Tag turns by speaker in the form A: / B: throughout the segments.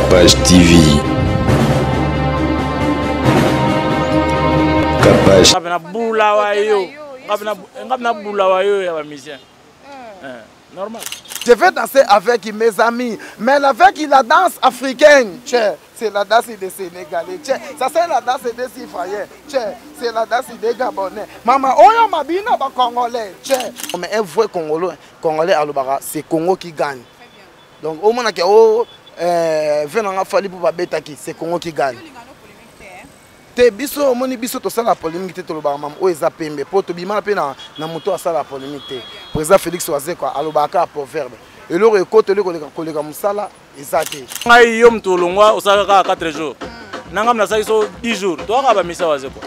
A: Capage TV. Capage.
B: Ngabe na bula wa yo. Ngabe na ngabe na bula wa yo ya ba musicien. Eh, normal.
C: Je vais danser avec mes amis, mais avec la danse africaine, c'est la danse des Sénégalais, ça c'est la danse des Ivoiriens, c'est la danse des Gabonais. Maman, oyo mabina ba Congolais, mais un vrai Congolais, Congolais alobara, c'est Congo qui gagne. Donc au moins que oh venanga Fally pour babetaki, c'est Congo qui gagne. Te biso omoni biso tosala polémique te, tolobaka mama oyo eza pembe po tobima mpe na moto asala polémique te. Président Félix Wazekwa alobaka kaka proverbe, eloko ekotoli koleka mosala eza te.
B: Ngai yo moto olongwa osalaka kaka 4 jours, na ngai nasalaki so 10 jours, toyaka bamisa Wazekwa.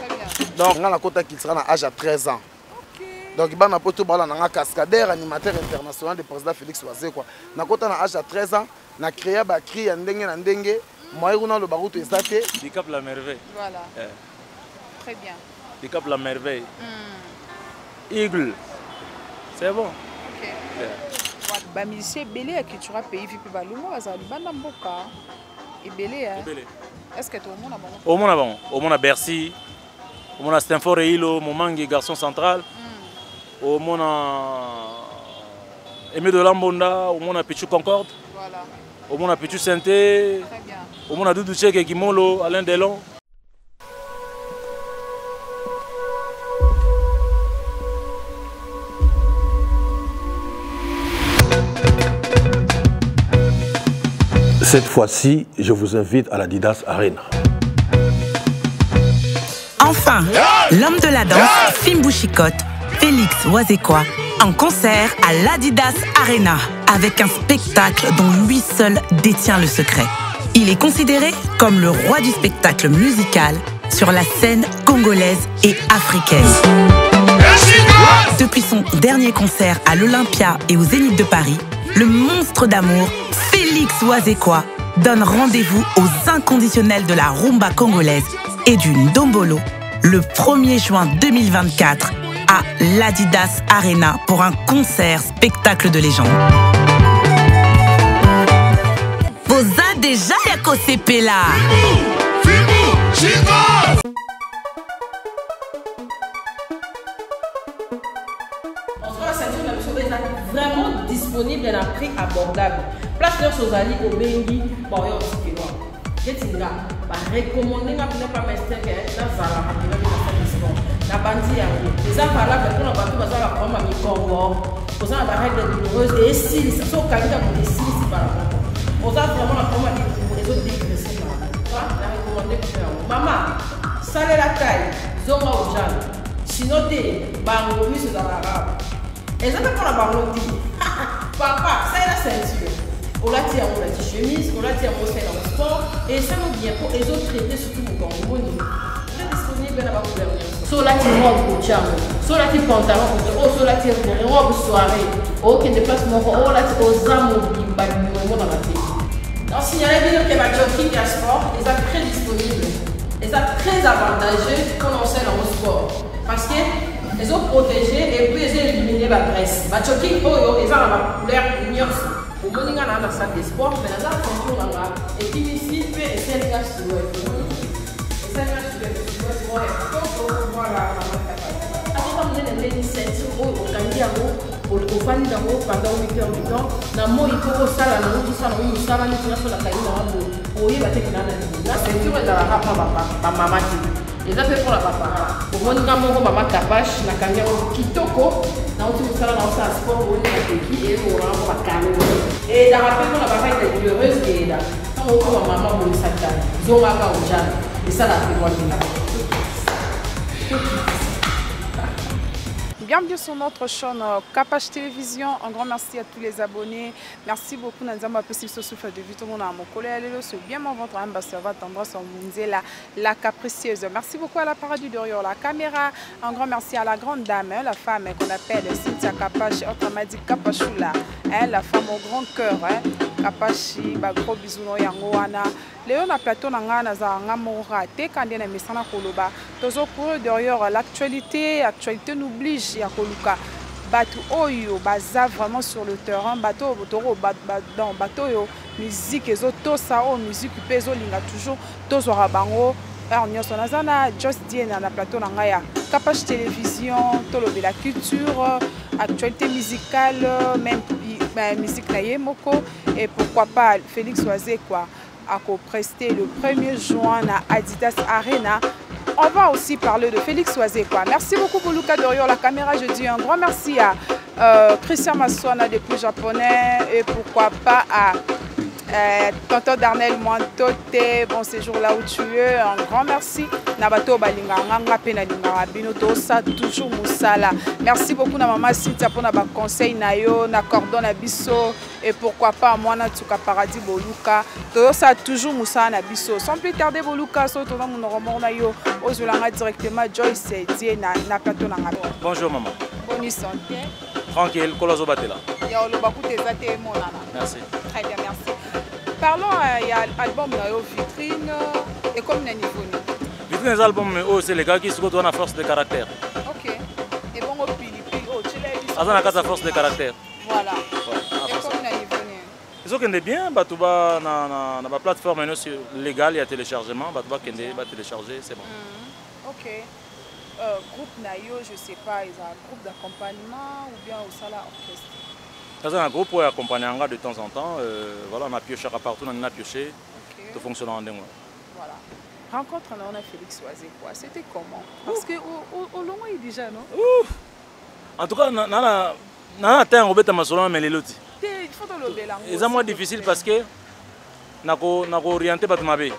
C: Donc ngai nakota cultura na âge ya 13 ans. Donc bana poto bala nanga cascadeur animateur international de président Félix Wazekwa. Nakota na âge ya 13 ans, na créa ba cri ya ndenge na ndenge, moyen kuna loba kutu eza te.
B: Dicap la merveille.
D: Voilà. Très bien.
B: Dicap la merveille. Eagle. C'est bon.
D: OK. Yeah. Ba musicien ebele ya cultura pays vi pe balongo bazala libanda mboka. Ebele ya.
B: Ebele.
D: Est-ce que tout le monde a bango?
B: Omona bango. Omona Bercy. Omona Stanford Eilo, Momangi garçon central. Omona Aimé de Lambonda, omona Pichu Concorde.
D: Voilà.
B: Omona Pichu Synthé.
D: Très bien.
B: Omona Doudou Tcheke Kimolo, Alain Delon.
E: Cette fois-ci, je vous invite à l'Adidas Arena.
F: Enfin, l'homme de la danse, Fimbu Chicotte, Félix Wazekwa, en concert à l'Adidas Arena, avec un spectacle dont lui seul détient le secret. Il est considéré comme le roi du spectacle musical sur la scène congolaise et africaine. Depuis son dernier concert à l'Olympia et au Zénith de Paris, le monstre d'amour, Félix Wazekwa, donne rendez-vous aux inconditionnels de la rumba congolaise et du Ndombolo le 1er juin 2024 à l'Adidas Arena pour un concert spectacle de légende. Boza déjà ya kosepela.
G: Vraiment disponible à un prix abordable. Place nyonso ozali obengi baoyo otikelwa neti nga barecommande nga mpena pa mestin ke nazalaka mpena mpe nasali sport na bandi yango eza valable mpona bato baza baproma mikongo, oza na barègle douloureuse esilisa so okangi kaka esilisi mbala moko, oza vraiment na problème ya libumu ezodegresse mbala na recommande bino yango. Mama salela taille zonga ojana, sino te bango miso ezalaka eza mpe mpona bango te. Papa salela ceinture, olati yango, olati chemise, olati yango, osala yango sport esalo bien mpo ezotraite surtout mokongo. Moni eza disponible na bacouleur nyonso. So olati robe otya yango, so olati pantalon otya oyo, so olati robe soirée okende place moko olati oza mobimba bimo emonana te. Donc signale bino ke bajogging ya sport eza très disponible, eza très avantageux mpona osala yango sport parce que ezoprotege et puis ezoélimine bagraisse. Bajogging oyo eza na bacouleur nyonso. Omoni nga na salle de sport, mais naza contour na nga ekimisi mpe esalinga silhouette, esalinga silhouette, silhouette moko ya kitoko. Voilà, atoka monene ndeni ceinture oyo okangi yango, ofandi nango pendant 8 heures du temps na moi mpo osala nango, tosala nango mosala neti nga so nakangi nango boye oyeba te kina na nini. Na ceinture ezalaka mpa bamama te, eza mpe mpona bapapa. Omoni nga moko mama Kapache nakangi yango kitoko, nauti mosala na osala sport, omoni nateki eyebongango bakalo eyedaka mpe mpona barègle douloureuse eyeda. Ntango okoma mama bongisa tani zongaka ojana esalaka mpe mwa mingi.
D: Bienvenue sur notre chaîne Kapache Télévision. Un grand merci à tous les abonnés. Merci beaucoup Nanzamba Pessi Souffle de vie. Tout le monde a mon collègue c'est bien mon ventre ambassadeur tendresse en Munzela la capricieuse. Merci beaucoup à la paradis derrière la caméra. Un grand merci à la grande dame, hein, la femme qu'on appelle Cynthia Kapache, autrement dit Kapachula, hein, la femme au grand cœur, hein, Kapachi, ba gros bisous no yango wana. Léon na plateau na nga na za nga mora te kande na mesana koloba. Tozo courir derrière l'actualité, actualité nous oblige ya koluka. Bato oyo baza vraiment sur le terrain, bato toro ba, ba, dans bato oyo Musique ezotosa oyo musique mpe ezolinga toujours tozwaka bango heure nyonso. Naza na Jos Diena na plateau na ngai ya Kapash Télévision, tolobela culture, actualité musicale, même musique na ye moko et pourquoi pas Félix Wazekwa akoprester le 1er juin na Adidas Arena. On va aussi parler de Félix Wazekwa. Merci beaucoup Boluka Dorior, la caméra. Je dis un grand merci à Christian Maswana depuis japonais et pourquoi pas à Tonton Darnel Mwantote, bon séjour là où tu es. Un grand merci. Na bato balinga nga pe na lingaka bino tosa toujours musala. Merci beaucoup na maman Cynthia pour na ba conseil na yo, na cordon na biso et pourquoi pas mwana tuka paradis Boluka. Tosa toujours musala na biso. Sans plus tarder Boluka so tona monoko moko na yo ozolanga directement Joyce Die na plateau na nga.
B: Bonjour maman.
D: Bonne santé.
B: Tranquille, kolo batela.
D: Ya oloba kuta eza te emonana.
B: Merci.
D: Très bien, merci. Parlons ya album na yo Vitrine et comme na niveau ni.
B: Vitrine eza album oyo eselekaki, sikoyo toza na Force de caractère.
D: OK. Et bongo pilipili oyo tiela biso.
B: Aza na kati ya Force de caractère.
D: Voilà.
B: Ouais, na
D: Et
B: force.
D: comme na niveau ni.
B: Ezokende bien, bato ba na baplateforme nyonso légale ya téléchargement, bato bakende batélécharger, c'est bon.
D: OK. Groupe na yo, je sais pas, eza groupe d'accompagnement ou bien osala orchestre?
B: Naza na groupe oyo accompagne nga de temps en temps, voilà, na piochaka partout na nini na pioche. Tofonctionnaka ndenge wana.
D: Voilà. Rencontre na on a Félix Wazekwa, c'était comment? Parce que au long il déjà, non?
B: Ouf. En tout cas, na ntango obeta masolo na melelo ti.
D: Te, il faut tolobela yango.
B: Eza moins
D: s'il te
B: difficile
D: plaît.
B: Parce que nako orienté bato mabe.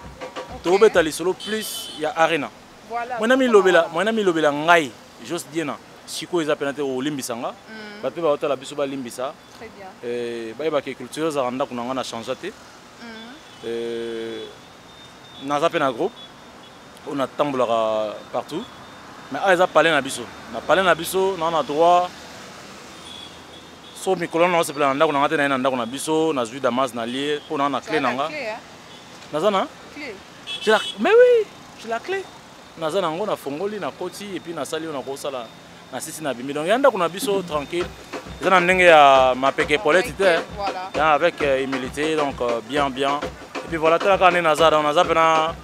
B: Tobeta lisolo plus ya Arena.
D: Voilà.
B: Mwana milobela ngai Jos Diena sikoyo eza pena te olimbisa nga, bato mpe baotala biso balimbisa.
D: Très bien.
B: Bayebaka culture ezalaka ndako na nga na change te. Naza mpe na groupe oyo natambolaka partout, mais awa eza palais na biso, na palais na biso naa na droit. So mikolo na osepela na ndako na nga te, naye na ndako na biso, nazwi damas na lie mpo naa na clé na nga.
D: Clé, hein?
B: Naza na
D: Clé.
B: J'ai la... Mais oui, j'ai la clé. Naza nango, nafongoli, nakoti et puis nasali oyo nakosala, nasisi, nabimi. Donc ya ndako na biso tranquille, eza na ndenge ya mapeke polete te.
D: Voilà.
B: Ya avec humilité, donc bien bien. Et puis voilà, tala kaka nde naza, donc naza mpena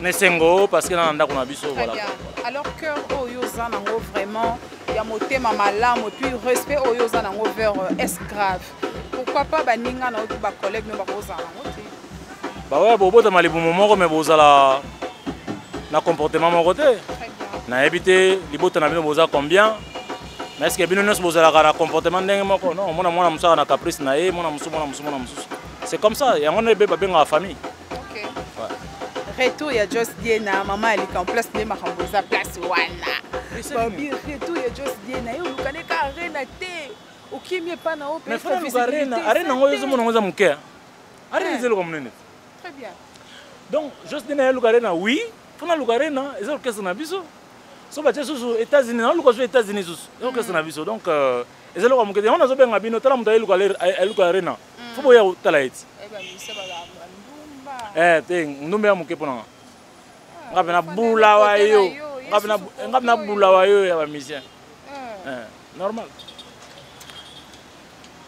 B: nesengo parce que na ndako na biso.
D: Très
B: Voilà.
D: bien. Alors cœur oyo oza nango vraiment ya motema malamu et puis respect oyo oza nango vers esclave. Pourquoi pas baninga na yo to bacollègue no bakozala nango te?
B: Baoya bobotama libumu moko me bozala na comportement moko te.
D: Très bien.
B: Nayebi te libota na bino boza combien, mais est ce que bino nyonso bozalaka na comportement ndenge moko? Non, omona mwana mosusu aka na caprice na ye, mwana mosusu, mwana mosusu, mwana mosusu, c'est comme ça. Yango nde babengaka famille.
D: OK.
B: Ouais.
D: Retour ya Jos Diena, mama alika en place nde makambo eza place wana. Babi retour ya Jos Diena, ye olukane ka Arena te. Okimi epa na yo.
B: Mais fana luka Arena, Arena yango ozomona yango eza moke. Arena eza eloko monene.
D: Très bien.
B: Donc Jos Diena yeluka Arena, oui, fona luka Arena, eza orchestre na biso. So batie susu États-Unis, naoluka so États-Unis susu, eza orchestre na biso. Donc eza eloko ya moke te. Yango nazobenga bino, tala moto ayeluka Arena, fo boya kotala ye ti.
D: Eh ba misa ba ndumba.
B: Te, ndumba ya moke mpo nanga nga mpe nabula wa yo, nga mpe nabula wa yo ya bamusicien. Normal.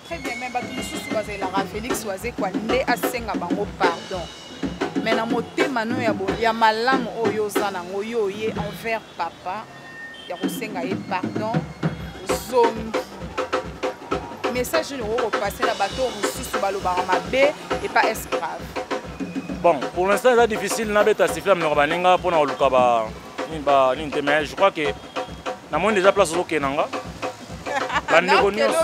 D: Très bien, mais bato mosusu bazelaka Félix Wazekwa nde asenga bango pardon. Mais na motema no ya malamu oyo oza nango yo oye envers papa ya kosenga ye pardon, ozongi, message nini okoki kopase na bato oyo mosusu balobaka mabe epa esclave?
B: Bon, pour l'instant eza difficile nabeta sifflet ya minoko baninga mpona koluka ba nini ba nini te, mais je crois que namoni déjà place ozokende nga, bandeko nyonso.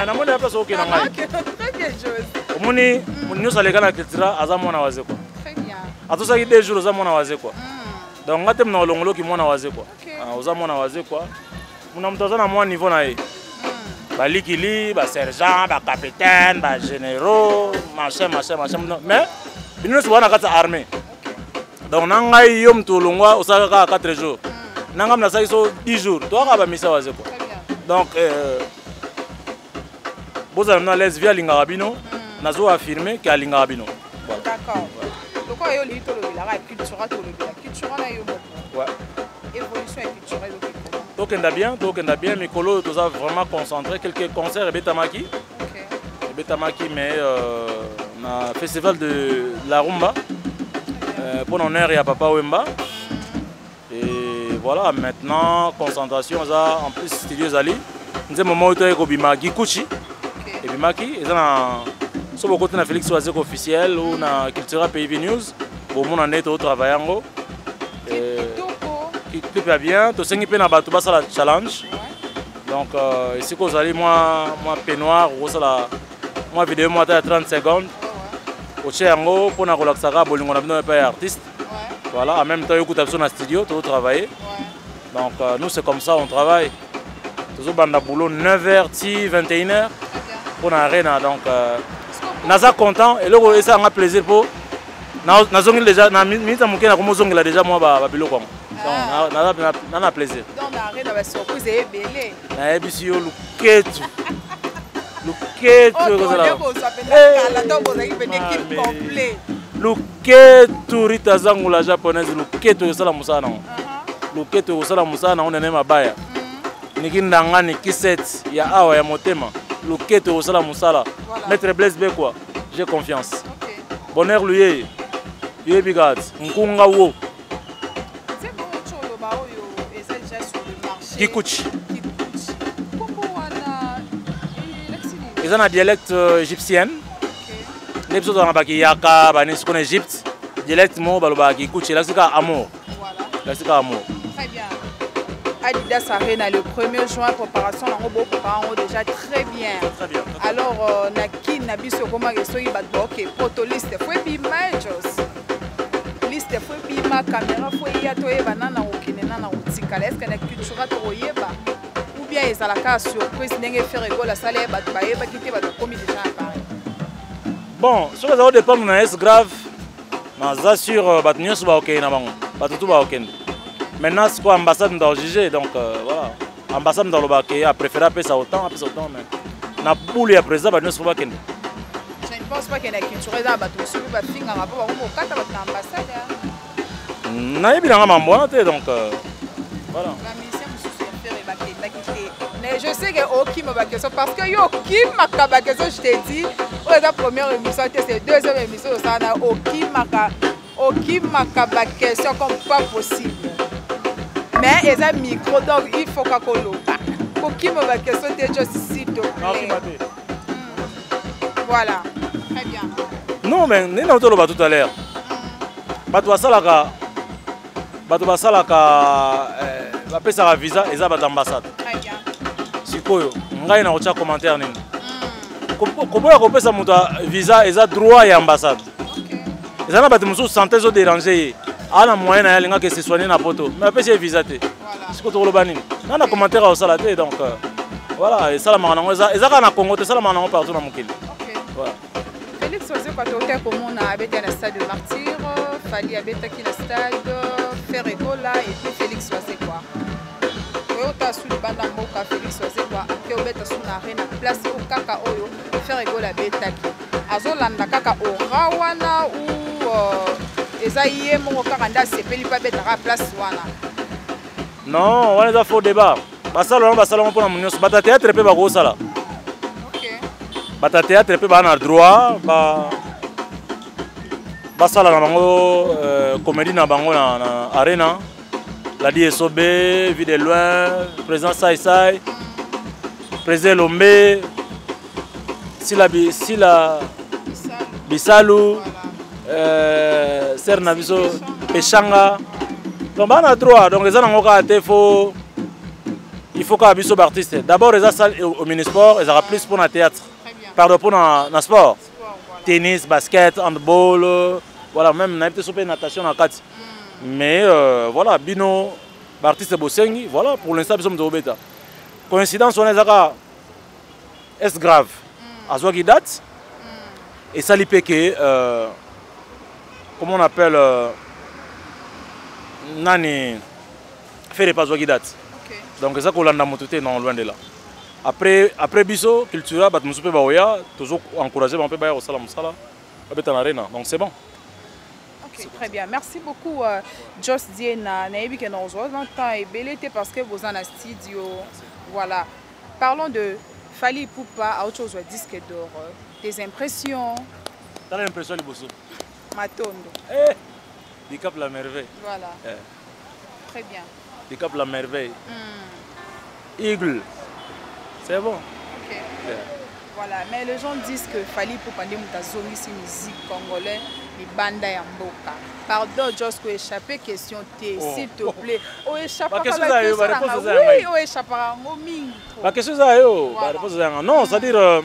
B: Namoni déjà place ozokende ngai.
D: Très bien, Jose.
B: Omoni moto nyonso aleka na Cultura aza mwana Wazekwa.
D: Très bien.
B: Atosaki 2 jours, oza mwana Wazekwa. Donc nga te mona olongoloki mwana Wazekwa.
D: Ok.
B: Ah, oza mwana Wazekwa, mona moto aza na mwa niveau na ye, balikili, basergent, bacapitaine, bagénéraux, machin machin machin, mais bino nyonso boza na kati ya armée. Donc na ngai, yo moto olongwa osalaka kaka 4 jours, na ngai nasalaki so 10 jours, toyaka bamisa Wazekwa.
D: Très bien.
B: Donc bozala bino à l'aise, vie alingaka bino, nazo affirme ke alingaka bino. Voilà.
D: D'accord. Lokola yo olingi tolobelaka ya Cultura, tolobela Cultura na yo moko. Évolution ya Cultura ezoki comment?
B: Tokenda bien, tokenda bien. Mikolo oyo toza vraiment concentré, quelques concerts ebetamaki. Ebetamaki mais euh, na festival de la rumba euh, mpo na honneur ya Papa Wemba. Et voilà, maintenant concentration eza en plus studio ezali nzembo moko toye kobima Gikuchi ebimaki eza na so bokoti na Félix Wazeko officiel ou na Cultura PIV News bomona nde totravaille yango clip ya bien. Tosengi mpe na bato basala challenge. Donc esika ozali mwa mwa peignoir, okosala mwa video mwa ata ya 30 secondes, otie yango mpona kolakisa kaka bolingo na bino epai ya artiste. Voilà, en même temps yokuta biso na studio tozotravailler. Donc nous, c'est comme ça on travaille. Tozobanda boulot 9h ti 21h mpona Arena. Donc naza content, eloko esalanga plaisir mpo nazongeli déjà na minute ya moke, nakomozongela déjà mwa babiloko yango. Donc naza na plaisir.
D: Donc na Arena basurprise ebele.
B: Nayebisi yo, luketu luketu.
D: Ekozala complet.
B: Luketu, Rita Zangula japonaise, luketu ekosala mosala nango, luketu ekosala mosala nango. Nene mabaya niki ndanga niki set ya awa ya motema, luketu ekosala mosala. Maître Blaise Bekwa, j'ai confiance. Bonheur luyeye yoyebi kaka ti nkunga wo.
D: Nzembo oyo ti oloba oyo eza déjà sur le marché.
B: Kikuchi.
D: Kikuchi, nkombo wana elakisi nini?
B: Eza na dialecte égyptienne nde biso tozalaka bakiyaka bani. Siko na Égypte, dialecte moko balobaka kikuchi, elakisi kaka amour, elakisi kaka amour.
D: Très bien. Adidas Arena le 1er juin, préparation nango bopréparer yango déjà très bien.
B: Très bien.
D: Alors na Kine na biso ekomaka soki bato baoke poto, liste faut ebima, jos liste faut ebima, caméra faut eya, toyeba nana kokende, nana kotikala. Est ce que na Cultura tokoyeba ou bien ezalaka surprise ndenge Ferre Gola asala ye, bato bayebaki te, bato bakomi déjà na Paris?
B: Bon, soki eza kodépendre na es grave, naza sur bato nyonso bakokende na bango, bato tu bakokende. Maintenant sikoyo ambassade moto akojuge. Donc voilà, ambassade moto alobaka ke apréféré apesa autant, apesa autant, mais na bulu ya président bato nyonso faut bakende.
D: Je ne pense pas ke na Culture eza na bato mosusu bafingaka mpo bango kokata bato na ambassade.
B: Nayebi nanga mambo wana te. Donc voilà.
D: Bamusicien mosusu ya Ferre bakendaki te, mais je sais que okima baquestion parce que yo okimaka baquestion. Je te dis, oyo eza première émission te, c'est deuxième émission osala na okimaka, okimaka baquestion comme pas possible. Mais eza micro, donc il faut kaka oloba, kokima baquestion te, just s'il te plaît. Voilà, très bien.
B: Non, mais ndenge na toloba tout à l'heure, bato basalaka, bato basalaka, bapesaka visa, eza bato ambassade. Sikoyo ngai na kotia commentaire nini? Koboya kopesa moto visa eza droit ya ambassade. Eza na bato mosusu santé ezodérange ye, aa na moyen na ye, alingaki se soigner na poto, mais apesi ye visa te. Sikoyo tokoloba nini? Na na commentaire akosala te. Donc voilà, esalamaka nango, eza kaka na Congo te, esalamaka nango partout na mokili. Voilà.
D: Félix Wazekwa tote komona abeti na stade de Martyr, Fally abetaki na stade, Ferre Gola et puis Félix Wazekwa toyota su libanda mboka. Félix Wazekwa ake obeta su na Arena, place oyo kaka oyo Ferre Gola abetaki. Azolanda kaka ora wana ou eza ye moko kaka nde asepeli mpe abetaka place wana?
B: Non, wana eza faux débat. Basala wana, basala ngo mpona nyonso. Bato ya théâtre mpe bakosala, bato ya théâtre mpe baa na droit basala na bango comédie na bango na Arena. Ladi Esobe, Vie de loin, président Sai Sai, président Lombe, Sila, Sila Bisalu, ser na biso Peshanga. Donc baa na droit. Donc eza nango kaka te faut, il faut kaka biso baartiste. D'abord eza salle au minisport, ezalaka plus mpona théâtre, pardon, mpona na sport, tennis, basket, handball, voilà, même nayebi te so mpe natation na kati. Mais voilà, bino baartiste bosengi, voilà, pour l'instant biso moto kobeta. Coïncidence wana eza kaka est grave, azwaki date, esali mpe ke comment on appelle, nani, Ferre mpe azwaki date. Donc eza kolanda moto te, non, loin de là. Après biso Cultura, bato mosusu mpe baoya, tozo encourage bango mpe baya kosala mosala, babeta na Arena. Donc c'est bon.
D: Ok, très bien. Merci beaucoup, Joss Diena. Nayebi ke na temps ebele te parce que vous en studio. Voilà. Parlons de Fally Ipupa auti ozwa disque d'or. Tes impressions?
B: Tala impression liboso.
D: Matondo.
B: Eh, Dicap la merveille.
D: Voilà.
B: Eh.
D: Très bien.
B: Dicap la merveille. Eagle. C'est bon.
D: Ok.
B: Yeah.
D: Voilà, mais les gens disent que Fally Ipupa nde moto azongisi musique congolais libanda ya mboka. Pardon, Jos, ko échapper question te,
B: Oh.
D: s'il te plaît. O échappaka
B: Ba question
D: ba
B: eza yo, ba
D: question
B: réponse
D: nanga.
B: eza ya
D: Oui,
B: ngai.
D: o échappaka yango mingi trop.
B: Ba question eza yo, ba
D: Voilà.
B: réponse eza yanga. Non, c'est-à-dire euh,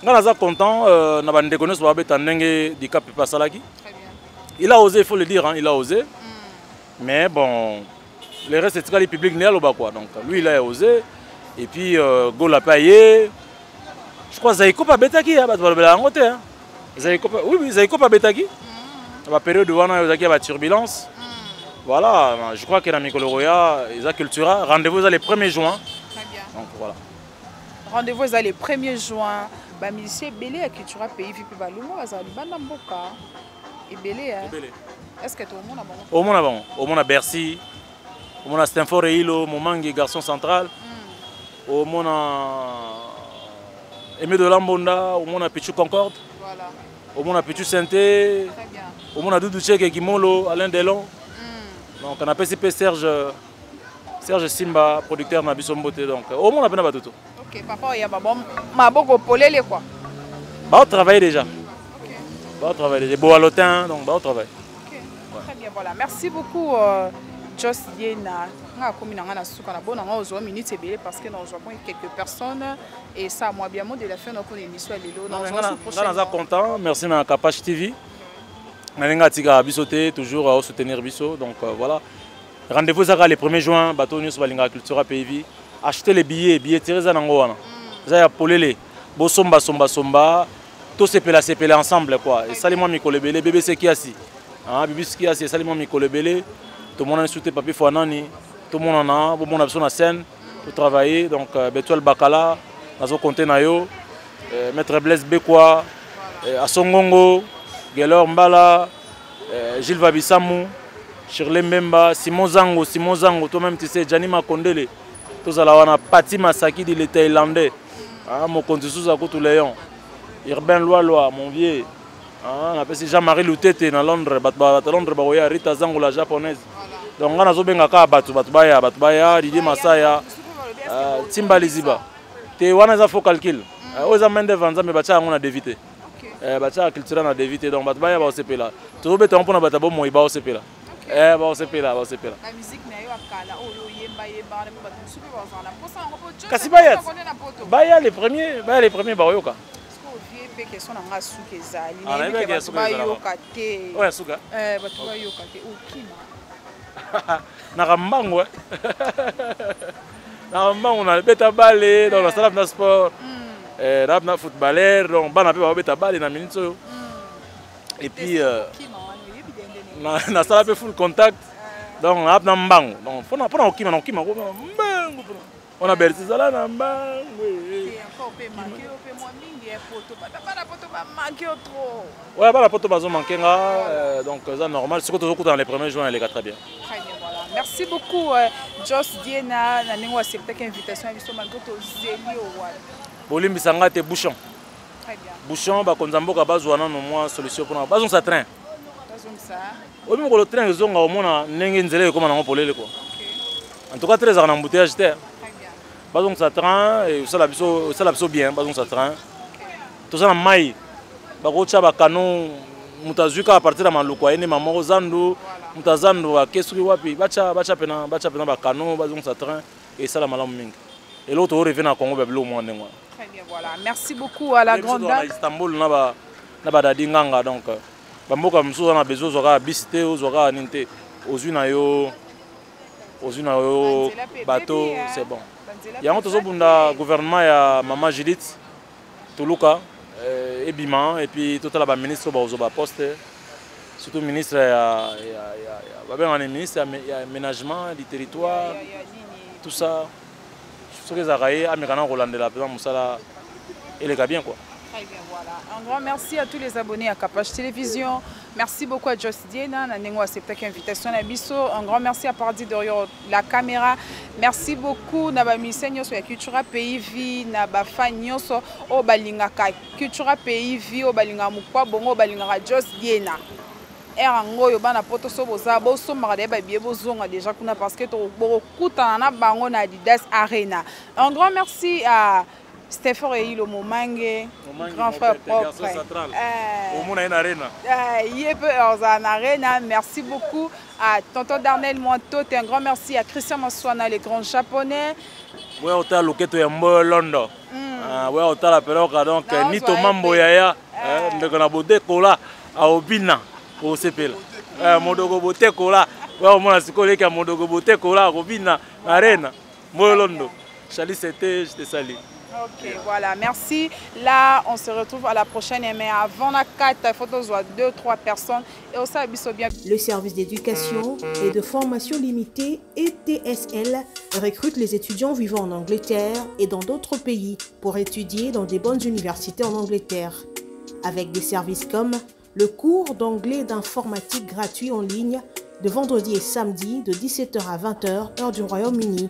B: nga naza content na bandeko nyonso babeta ndenge Dicap mpe asalaki.
D: Très bien.
B: Il a osé, il faut le dire, hein, il a osé. Mais bon, le reste, c'est le public n'est pas quoi. Donc lui, il a osé. Et puis, Gola Paye. Je crois Zaiko pa betaki, hein, bato balobela yango te, hein. Zaiko pa, oui, oui, Zaiko pa betaki. La période wana ezalaki ya ba turbulence. Voilà, je crois que na mikolo roya, eza cultura. Rendez-vous eza le 1er juin.
D: Très bien.
B: Donc voilà.
D: Rendez-vous eza le 1er juin. Ba musicien ebele ya Cultura Pays Vie mpe balongo bazala libanda mboka. Ebele, hein. Est-ce que tomona bango?
B: Omona bango, omona Bercy, omona Stanford Eilo, Momangi garçon central. Omona Aimé de Lambonda, omona Pichu Concorde.
D: Voilà.
B: Omona Pichu Sainté.
D: Très bien.
B: Omona Doudou Tcheke Kimolo, Alain Delon. Donc on appelle CP Serge, Serge Simba, producteur na biso mbote. Donc omona pena batoto.
D: Ok, papa ya babo maboko polele quoi.
B: Ba travailler déjà.
D: Ok.
B: Ba travailler déjà. Boalotin, donc ba travailler.
D: Ok. Très bien, voilà. Merci beaucoup Jos Diena. Nga komi na nga na suka na bona nga ozwa minute ebele parce que na ozwa point quelques personnes et ça moi bien mot de la fin donc on émission ya lelo na ozwa su
B: Nga naza
D: prochainement.
B: content, merci na Kapache TV. Na ndenge atikaka biso te, toujours à soutenir biso. Donc voilà. Rendez-vous ezaka le 1er juin, bato nyonso balingaka Cultura Pays Vie. Achetez les billets, billets tirés eza nango wana. Eza ya polele. Bosomba somba somba, tosepela sepela ensemble quoi. Esali mwa mikolo ebele, BBC Kiasi. Hein, BBC Kiasi esali mwa mikolo ebele. Tomonani sute papi Fwanani, tomonana, bomona biso na scène, to travailler. Donc Betuel Bakala, nazo compter na yo. Maître Blaise Bekwa, Asongongo, Gelor Mbala, Gilles Vabisamu, Shirley Mbemba, Simon Zango, Simon Zango, toi-même tu sais, Gianni Makondele, tozala wana, Pati Masaki dit le Thaïlandais, hein, Mokonzi Souza Koutou Léon, Urbain Loaloa, mon vieux, hein, on appelle Jean-Marie Lutete na Londres, bat ba Londres ba oya Rita Zango la japonaise. Donc nga nazo benga ka batu, batu baya, batu baya, Didier Masaya, Timba Liziba. Te wana eza faux calcul. Oyo eza main d'œuvre nzambe batia yango na devite. Batia culture na devite, donc bato baya baosepela. Tozobeta yango mpona bato ya bomoi baosepela. Baosepela, baosepela.
D: Ba musique na yo ya kala oyo oyemba yemba wana mpe bato mosusu mpe bazala na mposa yango mpo Johnson
B: Kasi baya,
D: Johnson na poto.
B: baya les premiers, baya les premiers baoyoka.
D: Parce que ovie mpe question na nga suka ezali.
B: Ah,
D: Nayebi
B: nayebi
D: ke
B: ke
D: bato
B: suka ezalaka.
D: bayoka te.
B: Oyo ya suka?
D: Bato bayoka te. Okima.
B: Naka mbangu, eh. Naka mbangu na beta balle, donc nasala na sport. Na na footballeur, donc bana mpe babeta balle na minute oyo. Et puis, nasala mpe full contact. Donc na na mbangu. Donc mpona kokima, na kokima, kokima, mbangu, mpona. Mpona Bercy ezala na mbangu, eh.
D: Te, encore mpe manque yo mpe mwa mingi ya poto. Bana, bana poto ba manque yo trop.
B: Ouais, bana poto bazo manque nga, donc eza normal. Sikoyo tozokutana les premiers juin, eleka très bien.
D: Très bien, voilà. Merci beaucoup, Jos Diena, na ndenge oacceptaki invitation ya biso malgré tozeli yo wana.
B: Bolimbisa nga te, bouchon.
D: Très bien.
B: Bouchon, bakonzi ya mboka bazwa nano mwa solution mpona bazongisa train.
D: Bazongisa.
B: Oyebi mokolo train ezonga omona ndenge nzela ekóma nango polele quoi.
D: Ok.
B: En tout cas, train ezalaka na embouteillage te.
D: Très bien.
B: Bazongisa train, osala biso, osala biso bien, bazongisa train.
D: Ok.
B: Toza na mai, bakotya bakano, moto azwi kaka partir ya Maluku aye nde moko zandu, moto azandu ake soki wapi, batya pena bakano, bazongisa train, esala malamu mingi. Eloko tooreve na Congo, ba biloko mwa ndenge wana.
D: Très bien, voilà. Merci beaucoup à la
B: Biso
D: grande
B: toza na
D: dame.
B: Istanbul na badadi nganga, donc bamboka mosusu oza na besoin ozwa kaka bisi te, ozwa kaka nini te, ozwi na yo
D: Banzela mpe
B: bateau,
D: ebebi, hein.
B: c'est bon.
D: Banzela mpe
B: Yango
D: eza
B: tozobunda
D: te.
B: gouvernement ya mama Judith Toluka, ebima, et puis totala ba ministre oyo bazwa ba poste, surtout ministre ya babengana ministre ya aménagement du territoire,
D: Ya, ya, nini.
B: tout ça. Soki ezalaka ye ameka na kolandela mpenza mosala eleka bien quoi.
D: Très bien, voilà. Un grand merci à tous les abonnés à Capage Télévision. Merci beaucoup à Joss Diena, na ndenge accepté invitation na biso. Un grand merci à Paradis derrière la caméra. Merci beaucoup na ba musiciens nyonso ya Cultura Pays Vie, na ba fan nyonso oyo balingaka Cultura Pays Vie, oyo balingaka mokwa bongo, oyo balingaka Joss Diena. Heure yango oyo bana poto so boza bosombaka deya babiye bozonga déjà kuna parce que bokokutana na bango na Adidas Arena. Un grand merci à Stéphane Eyilo Momange, grand frère propre.
B: Omona ye na arena.
D: Ye pe ozala na arena. Merci beaucoup à tonton Darnel Mointot. Un grand merci à Christian Maswana, le grand japonais.
B: Boya otala loketo ya mboyo Londo. Ah, boya otala peloka donc Nito Mambo yaya ndeko na bodekola aobina osepela. Modogo botekola. Boya omona sikoyo leki ya modogo botekola akobina na arena mboyo Londo. Charlie, c'était, je te salue.
D: Ok, voilà, merci. Là, on se retrouve à la prochaine. Mais avant la 4, il faut que 2, 3 personnes. Et aussi, biso bien.
A: Le service d'éducation et de formation limitée ETSL recrute les étudiants vivant en Angleterre et dans d'autres pays pour étudier dans des bonnes universités en Angleterre. Avec des services comme le cours d'anglais d'informatique gratuit en ligne de vendredi et samedi de 17h à 20h, heure du Royaume-Uni.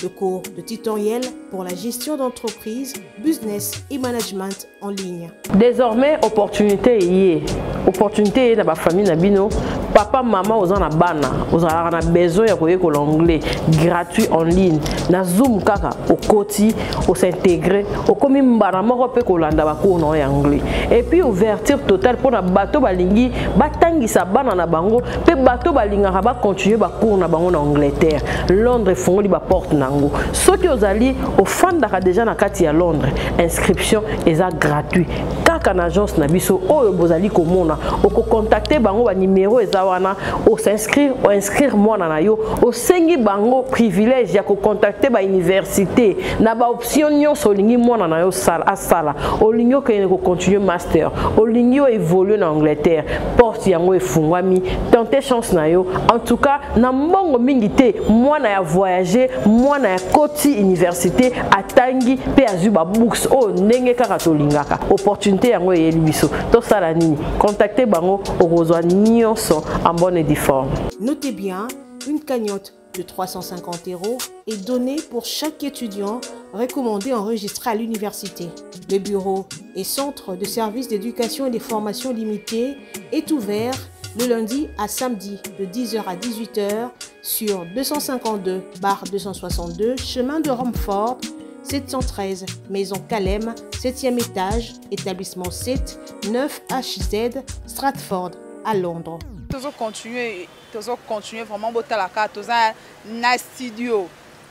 A: Le cours de tutoriel pour la gestion d'entreprise, business et management en ligne.
G: Désormais, opportunité y est. Opportunité est dans ma famille, na bino. Papa, maman, oza na bana, ozalaka na besoin ya koyekola anglais gratuit en ligne. Na Zoom kaka, okoti, os'intégrer, okomi mbala moko pe kolanda ba cours na ya anglais. Et puis ouverture totale pona bato balingi batangisa bana na bango, pe bato balingaka ba continuer ba cours na bango na Angleterre. Londres efongoli ba porte nango. Soki ozali ofandaka déjà na kati ya Londres, inscription eza gratuit. Kaka na agence na biso oyo bozali komona, oko contacter bango ba numéro eza wana, o s'inscrire, o inscrire mwana na yo, osengi bango privilège ya ko contacter ba université na ba option nyonso olingi mwana na yo sala, asala. Olingi okende ko continuer master, olingi o évoluer na Angleterre, porte yango efungwami, tenter chance na yo. En tout cas, na mbongo mingi te, mwana ya voyager, mwana ya koti université atangi pe azwi ba books oyo ndenge kaka tolingaka. Opportunité yango eyeli biso. Tosala nini? Contacter bango okozwa nyonso en bonne et due forme.
A: Notez bien, une cagnotte de 350 euros est donnée pour chaque étudiant recommandé enregistré à l'université. Le bureau et centre de services d'éducation et de formation limitée est ouvert le lundi à samedi de 10h à 18h sur 252/262 chemin de Romford, 713 Maison Calem, 7e étage, établissement 7, 9 HZ, Stratford, à Londres.
D: Tozo continuer, tozo continuer vraiment botalaka, toza na studio.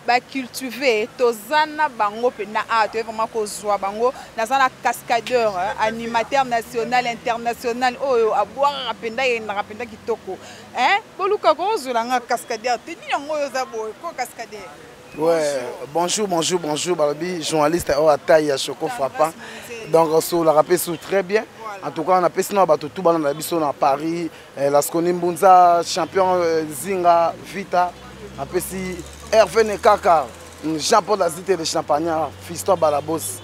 D: Ba cultiver, toza na bango pe na a, toye vraiment kozwa bango, naza na cascadeur, hein, animateur national, international, oyo abwaka penda yendaka penda kitoko. Hein? Boluka kozwela nga cascadeur, te nini yango oyo oza boye, ko cascadeur?
C: Ouais, bonjour, bonjour, bonjour, Balobi, journaliste oyo ataille ya Choco Frappant. Donc, on la rappelle très bien. En tout cas, on a pesi na bato tout bana na biso na Paris, Lasconi Mbunza, champion Zinga, Vita, a pesi Hervé Nekaka, Jean-Paul Azite de Champagnat, Fiston Balabos,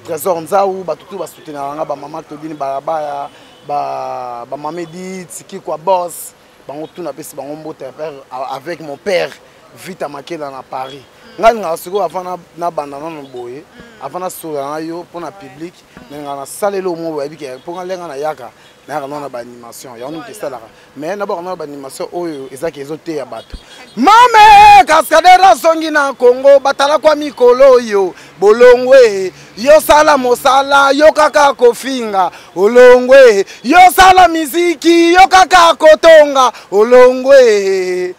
C: Trésor Nzaou, bato tout ba soutenir nga ba maman Claudine Barabaya, ba Mamedi, Tiki kwa boss, bango tout na pesi bango mbote père avec mon père Vita Makela na Paris. Nga nga siko avant na banda nano boye, avant na sola na yo pour na public, mais nga na salelo mo boye bike pour nga lenga na yaka, na yaka na ba animation, ya nous testa Mais na ba na ba animation oyo ezaki ezote ya bato. Mame cascadeur songi na Congo batala kwa mikolo yo bolongwe yo sala mosala yo kaka kofinga olongwe yo sala miziki yo kaka kotonga olongwe.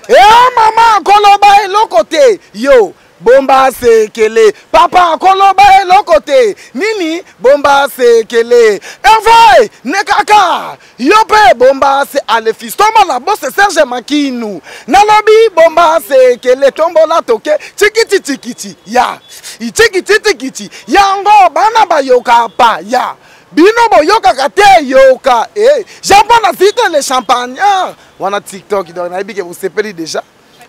C: Eh mama koloba eloko te yo bomba sekele papa koloba eloko te nini bomba sekele Hervé ne kaka yo pe bomba se ale fiston la bosse Serge Makinu nalobi bomba sekele tombola toke tikiti tikiti ya tikiti tikiti yango bana bayoka pa ya bino boyokaka te yoka eh Jean-Paul Azite le champagnard wana TikTok donc nayebi ke bosepeli déjà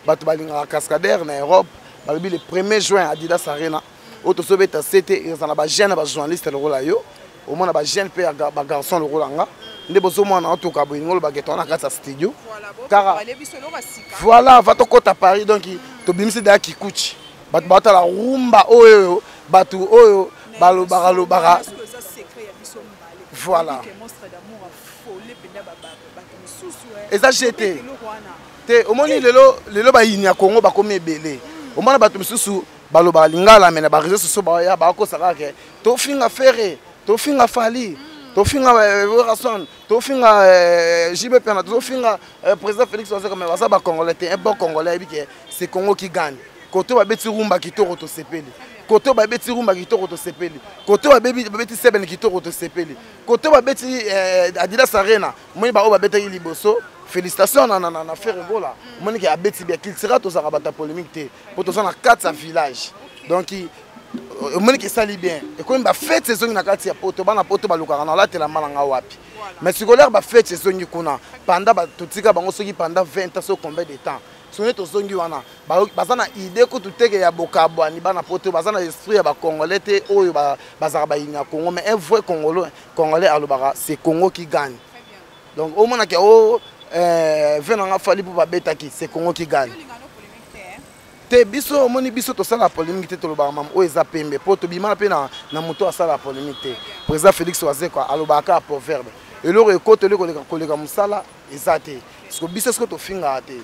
C: bato balingaka cascadeur na Europe balobi le 1er juin Adidas Arena. Oyo tozobeta sete ezala na bajeune na bajournaliste lokola yo, omona bajeune mpe ya bagarçon lokola nga nde bozomona otoka boye, ningo olobaka toa na kati ya studio kaka. Voilà, va tokɔta Paris. Donc tobimisi deya kikuchi, bato baotala rumba oyo, bato oyo balobaka lobaka. Voilà, eza gt te. Omoni lelo, lelo bayini ya Congo bakomi ebele. Omona bato mosusu balobaka lingala, me na bareseau sociaux baya bakosa kaka ke tofinga Ferre, tofinga Fally, tofinga Werrason, tofinga JB Piana, tofinga président Félix Wazekwa, mais baza bacongolais te. Un bon Congolais ayebi ke c'est Congo qui gagne. Koto babeti rumba kitoko, tosepeli. Koto babeti rumba kitoko, tosepeli. Koto babeti sebene kitoko, tosepeli. Koto babeti Adidas Arena, omoni baoyo babetaki liboso. Félicitation na Ferre Gola. Omoni ke abeti bien. Cultura, tozalaka bato ya polémique te, mpo toza na kati ya village. Donc omoni ke esali bien, ekomi bafete ezongi na kati ya Poto. Bana Poto balukaka na olatela malanga wapi, mais sikoyo bafete ezongi kuna. Pendant totika bango soki pendant 20 ans, soki combien de temps, soki tozongi wana, baza na idée kutu teke ya bokabwani. Bana Poto baza na esprit ya bacongolais te, oyo bazalaka bayini ya Congo. Mais un vrai Congolais alobaka c'est Congo qui gagne. Donc omonaki o ve nanga Fally mpo babetaki c'est Congo qui gagne te. Biso, omoni, biso tosala polémique te. Tolobaka mama oyo eza pembe, mpo tobimana mpe na moto asala polémique te. Président Félix Wazekwa alobaka kaka proverbe: eloko ekotoli koleka mosala eza te. Siko biso siko tofingaka te,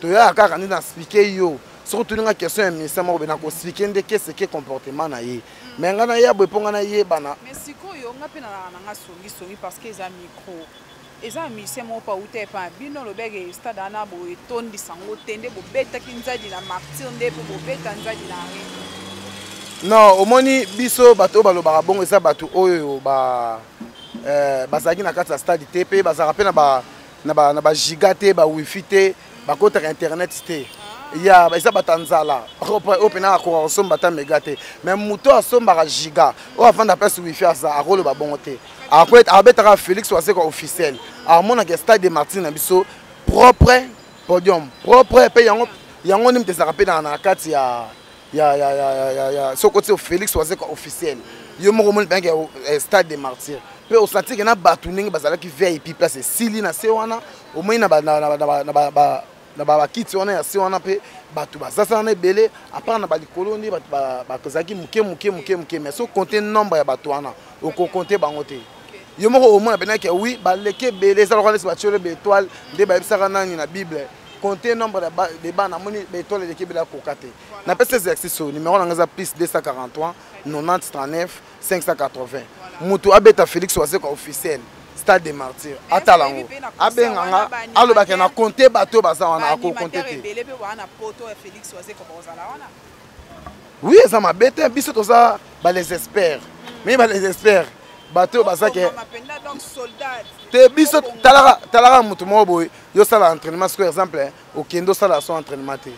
C: toyaka kaka nde na expliquer yo. Soki otuninga question ya ministère moko be, na koexpliquer nde keseke comportement na ye. Mais ngai naya boye mpo ngai nayebana.
D: Mais sikoyo nga mpe nalaka na nga songisongi, parce que eza micro, eza musicien moko mpo auta epa bino. Olobeke stade wana boye etondisa yango te, nde bobetaki nzadi na Martyr, nde mpo bobeta nzadi na Arena.
C: Non, omoni, biso bato oyo balobaka bongo eza bato oyo ba bazalaki na kati ya stade te, mpe bazalaka mpe na bagiga te, bawifi te, bakotaka internet te. Ya eza bato ya nzala oyo mpena akoka kosomba ata mega te. Mais moto oyo asombaka giga, oyo avanda place wifi aza, akoloba bongo te. Abetaka Félix Wazekwa officiel, amonaka stade de Martyr na biso propre, podium propre, mpe yango yango nde moto ezalaka mpe na kati ya soki otie Félix Wazekwa officiel, yo moko omoni mpenke stade de Martyr, mpe osantike na bato ndenge bazalaki VIP. Place esili na se wana, omoni na bakiti wana ya se wana, mpe bato bazasala na ebele. Apart na balikolo nde bato bazalaki moke moke moke moke. Mais so compte nombre ya bato wana, okocompter bango te. Yo moko omona mpenake wi baleki ebele. Eza lokola neti batiolo baétoile nde bayebisaka nani na Bible: compte nombre de bana. Amoni baétoile eleki ebele, akoka te. Napesi exercice oyo, numéro nanga eza plus 243 90 39 580. Moto abeta Félix Wazekwa officiel, stade de Martyr, atala yango, abenganga, alobaka na compte bato baza wana, akocompter te. Oui, eza mabe te. Biso toza bales experts, mais bales experts, bato oyo baza ke te. Biso talaka, talaka moto moko boye, yo osala entraînement. Siko exemple, okende osala so entraînement te,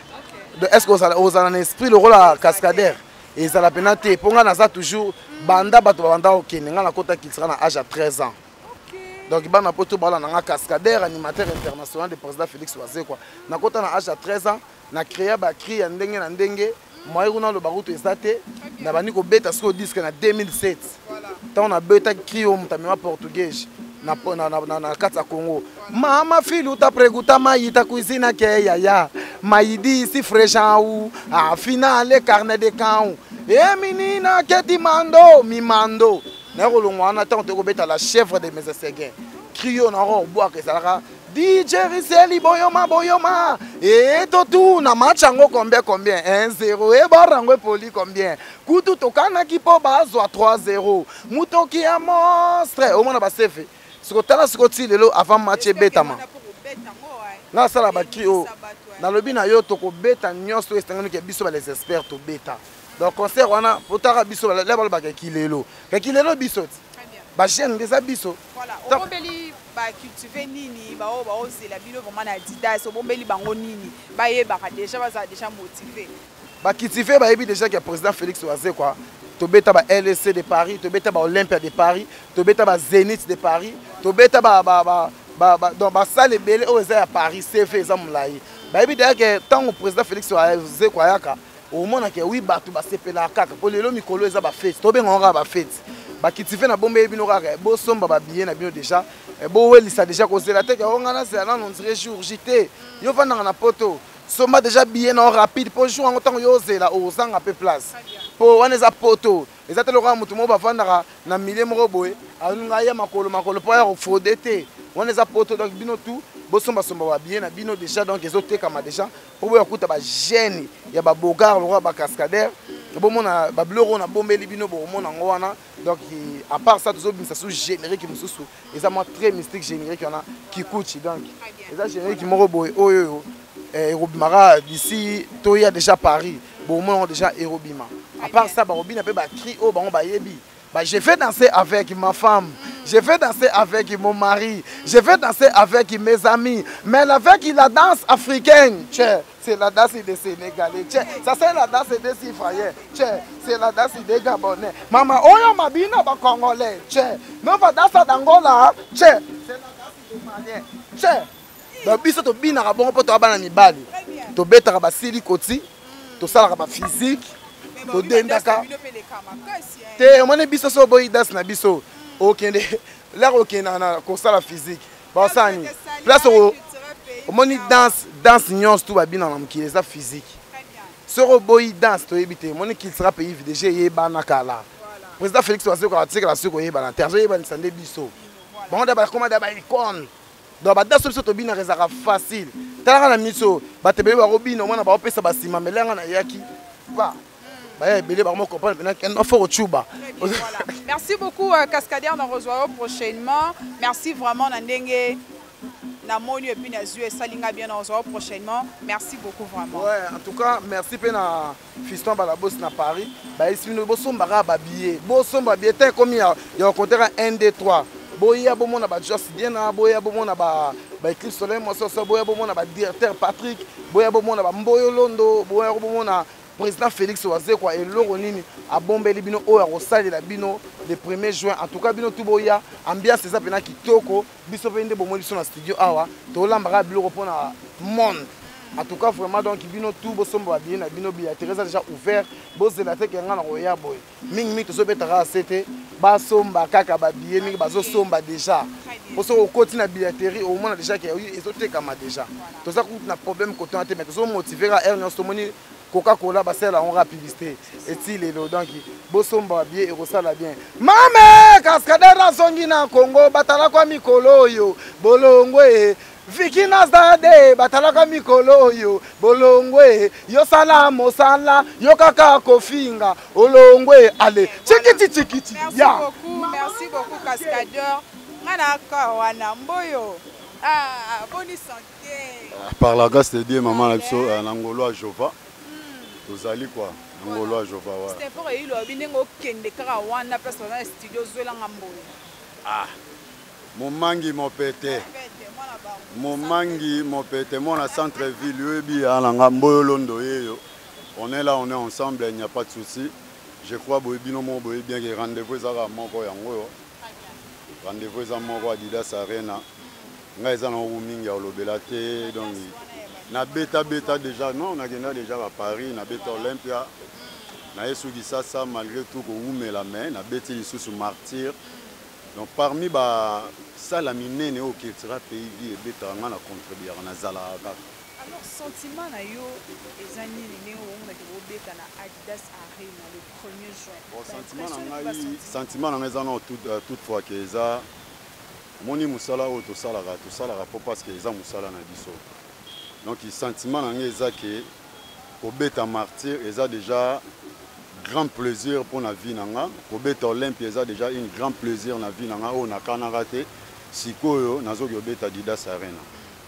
C: donc est ce que ozala na esprit lokola cascadeur? Ezala mpena te, mpo ngai naza toujours banda bato babanda kokende. Ngai nakota Cultura na age ya 13 ans. Donc bana Poto bala nanga cascadeur animateur international de président Félix Wazekwa. Nakota na age ya 13 ans, na créa bacri ya ndenge na ndenge. Moye kuna aloba kutu eza te. Nabandi kobeta sikoyo disque na 2007, ntango nabetaki cri oyo moto amema portugais na kati ya Congo: "Mama filho ta pergunta mai ta cuisine que yaya mai disse feijão afinal carne de cão e menina que te mando me mando." Naye kolongwa wana, ntango toyei kobeta la chèvre de Meseseguin, cri oyo nako kobwaka ezalaka DJ Riseli boyoma boyoma e totuna match yango combien combien 1 0 ebor yango epoli combien kutu tokanaki mpo bazwa 3 0 mutoki ya monstre. Omona basefe siko, tala siko ti lelo avant match ebetama, nga asala bacri oyo nalobi na yo. Tokobeta nyonso oyo esengami ke biso bales experts tobeta. Donc concert wana potaka biso le balobaka ekilelo ekilelo, biso ti bajeune nde eza biso.
D: Obombeli bacultive nini bao baozela bino vraiment na Adidas? Obombeli bango nini? Bayebaka déjà, bazala déjà motivé.
C: Bacultive bayebi déjà ke président Félix Wazekwa, tobeta ba LSC de Paris, tobeta ba Olympia de Paris, tobeta ba Zénith de Paris, tobeta donc basale ebele oyo eza ya Paris. CV eza molai. Bayebi déjà ke ntango président Félix Wazekwa ayaka. Omona ke oui, bato basepelaka kaka mpo lelo mikolo eza bafete, tobenga kaka bafete. Bakiti fe na bombeli bino kaka, bosomba babillet na bino déjà, bowelisa déjà, kozela te ke o nga nazela nano on dirait jour J te. Yo vandaka na poto, somba déjà billet na yo rapide mpo jour yango ntango yo ozela ozanga mpe place, mpo wana eza poto. Eza te lokola moto moko bavandaka na milieu moko boye, alinga aya makolo makolo mpo aya kofraude te. Wana eza poto. Donc bino tout bosombasomba babillet na bino déjà, donc ezotekama déjà mpo boya kuta bagene ya babogar lokola bacascadeur, bomona babiloko oyo nabombeli bino, bokomona yango wana. Donc à part ça, tozobimisa su générique mosusu, eza mwa très mystique, générique wana Kikuchi. Donc eza générique moko boye oyo ekobimaka d'ici toya déjà Paris, bomona yango déjà ekobima. À part ça, bakobina mpe bacri oyo bango bayebi. Bah, je vais danser avec ma femme, je vais danser avec mon mari, je vais danser avec mes amis, mais avec la danse africaine, tchè, c'est la danse des Sénégalais, tchè, ça c'est la danse des Ivoiriens, tchè, c'est la danse des Gabonais. Mama, oyo mabina ba Congolais, tchè, non va danser d'Angola, tchè, c'est la danse des Maliens, tchè. Donc biso tobinaka bongo mpo toya bana mibali, tobetaka basili koti, tosalaka ba physique, todendaka te. Omoni biso so oboyi danse na biso, okende lere okendaka na kosala physique, basala nini place. Omoni danse, danse nyonso tu babinaka na mokili eza physique. Soki oboyi danse, toyebi te. Omoni Cultura Pays Vie déjà eyebana kala. Président Félix Wazekwa atikala soki koyebana te, azoyebanisa nde biso. Bango nde bakoma da baicone. Donc badanse biso tobinaka ezalaka facile. Talaka na miso, bato ebele bakobina, omona baopesa basima melenga nayaki pa baya ebele, bango comprendre mpena kendo fo kocuba.
D: Merci beaucoup, Cascadeur, na rejoindre prochainement. Merci vraiment na ndenge namoni et puis nazwi, esali nga bien. Na rejoindre prochainement. Merci beaucoup vraiment.
C: Ouais, en tout cas merci mpe na Fiston Balabos na Paris. Bayesi bino bosombaka babillet, bosomba billet te, ekomi ya kokontaka 1 2 3. Boya bomona bajos Diena, boya bomona baeclipse soleil mososo, boya bomona badirecteur Patrick, boya bomona bamboyo Londo, boya bomona président Félix Wazekwa, eloko nini abombeli bino oyo akosalela bino le 1er juin. En tout cas bino tu boya, ambiance eza mpena kitoko. Biso mpe nde bomoni biso na studio awa, tolambaka biloko mpona monde. En tout cas vraiment, donc bino tout bosomba babillet na bino, billetterie eza déjà ouvert. Bozela te ke nga na koya boye mingimingi, tozobetaka ase te. Basomba kaka babillet mingi, bazosomba déjà, po soki okoti na billetterie, omona déjà ke ezotekama déjà. Toza kutu na problème kotona te, mais tozomotive kaka heure nyonso tomoni Coca-Cola basala yango kaka publicité eti lelo. Donc bosomba babillet, ekosala bien. Mame cascadeur azongi na Congo, batalaka mikolo oyo bolongwe. Viki Nazade, batalaka mikolo oyo bolongwe. Yosala mosala yo kaka kofinga, olongwe ale tikiti tikiti.
D: Merci beaucoup, merci beaucoup Cascadeur. Nga na ka wana mboyo, ah, boni santé?
H: Par la grâce de Dieu, maman na biso, na ngolo ya Jova tozali quoi, na ngolo ya Jova wa.
D: C'était pour eyilo abi ndenge okende kaka wana place baza na studio, ozwelanga mboyo.
H: Ah, momangi mopete, momangi mopete, mwana centre ville, oyebi ya na nga mboyo Londo yeyo. On est là, on est ensemble, il n'y a pas de souci. Je crois boye bino moko boye bien ke rendez-vous ezaka moko yango oyo, rendez-vous eza moko, Adidas Arena. Ngai eza nango mingi ya kolobela te. Donc nabetabeta déjà, non, nakenda déjà ba Paris, nabeta Olympia, naye suki sasa malgré tout kowumela, mais nabeti lisusu Martyr. Donc parmi basala minene oyo Cultura Pays Vie ebetaka, ngai na contribuaka, nazalaka kaka.
D: Alors sentiment na yo eza nini ndenge omonaki bobeta na Adidas Arena le 1er juin?
H: Bon, sentiment na ngai, sentiment na ngai eza nano toutefois ke eza omoni mosala oyo tosalaka, tosalaka mpo parce que eza mosala na biso. Donc sentiment na ngai eza ke kobeta Martyr eza déjà grand plaisir mpo na vie na nga, kobeta Olympia eza déjà une grand plaisir na vie na nga oyo nakanaka te. Sikoyo nazoki kobeta Adidas Arena,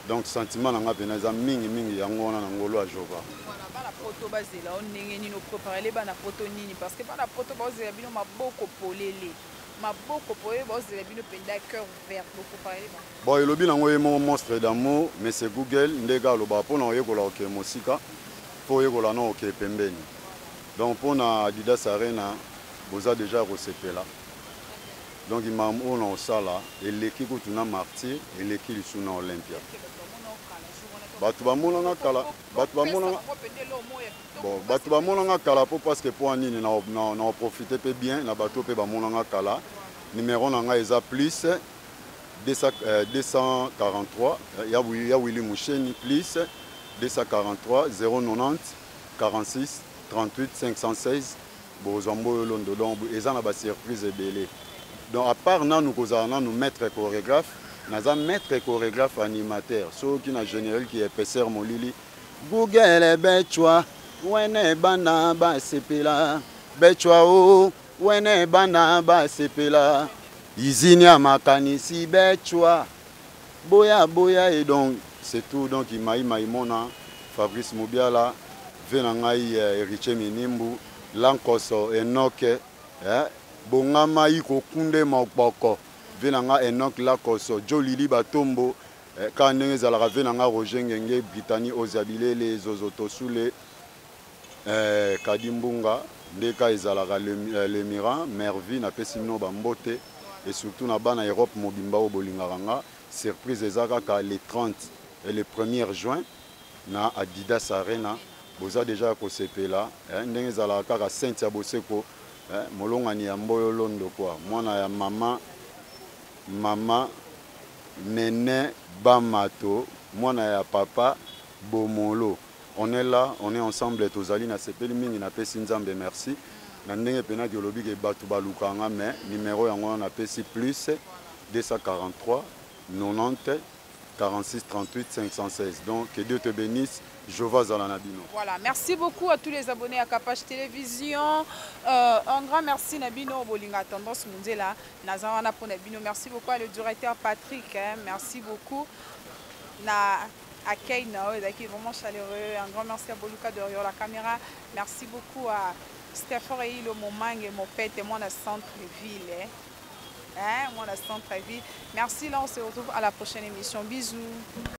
H: donc sentiment na nga mpena eza mingimingi yango wana, na ngolo ya Jova.
D: Voilà, bana poto bazela o ndenge nini? Opreparele bana poto nini? Parce que bana poto baozela bino maboko polele, maboko polele, baozela bino mpenza cœur ouvert. Bopreparele bango?
H: Bon, elobi nango ye moko monstre d'amour, mais c'est Google ndenge alobaka mpona oyekola okee mosika, mpo oyekola na okee pembeni. Donc mpona Adidas Arena boza déjà kosepela. Donc makambo oyo na kosala eleki kutu na Martyr, eleki lisusu na Olympia. Bato bamonanga kala, bato bamonanga bon, bato bamonanga kala mpo parce que mpo ya nini na, na, na profite mpe bien na bato mpe bamonanga kala. Numero na ngai eza plus 200, 243 ya, ya Willy Musheni plus 243 090 46 38 516. Bozwa Mboyo Londo. Donc eza na ba surprise ebele. Donc à part nanu kozala nanu maître chorégraphe, naza maître chorégraphe animateur. Soki na générique ya épaisseur molili Google bechwa wene bana basepela bechwa o wene bana basepela izini ya makanisi bechwa boya boya. Et donc c'est tout. Donc Maï Maïmona, Fabrice Moubiala, ve na ngai Héritier Minimbu, Lankoso Enoch, Bongama Ikokunde Mokboko, ve na ngai Enoch Lakoso, Jolili Batombo, ka ndenge ezalaka ve na ngai Roger Ngenge, Brittany Oziabilele, Zozo Tosule, Kadi Mbunga, ndeka ezalaka le Miran, Mervi, napesi bino bambote et surtout na bana Europe mobimba oyo bolingaka nga. Surprise eza kaka le 30 et le 1er juin na Adidas Arena. Boza déjà ya kosepela, ndenge ezalaka kaka Sainte ya Boseko, molongani ya Mboyo Londo quoi, mwana ya mama mama Nene Bamato, mwana ya papa Bomolo. On est là, on est ensemble, tozali na sepeli mingi, napesi Nzambe merci na ndenge penaki olobi ke bato balukanga, mais numéro yango wana napesi plus 243 90 46 38 516. Donc que Dieu te bénisse. Jova zala na bino.
D: Voilà, merci beaucoup à tous les abonnés à Kapash Télévision. Un grand merci na bino bolinga Tendance Munzela nazawana pour na bino. Merci beaucoup à le directeur Patrick, hein, merci beaucoup na accueil na qui est vraiment chaleureux. Un grand merci à Boluka derrière la caméra. Merci beaucoup à Stéphane Eilo Momange Mopete, moi na centre-ville. Hein. Hein, moi na centre-ville. Merci, là on se retrouve à la prochaine émission. Bisous.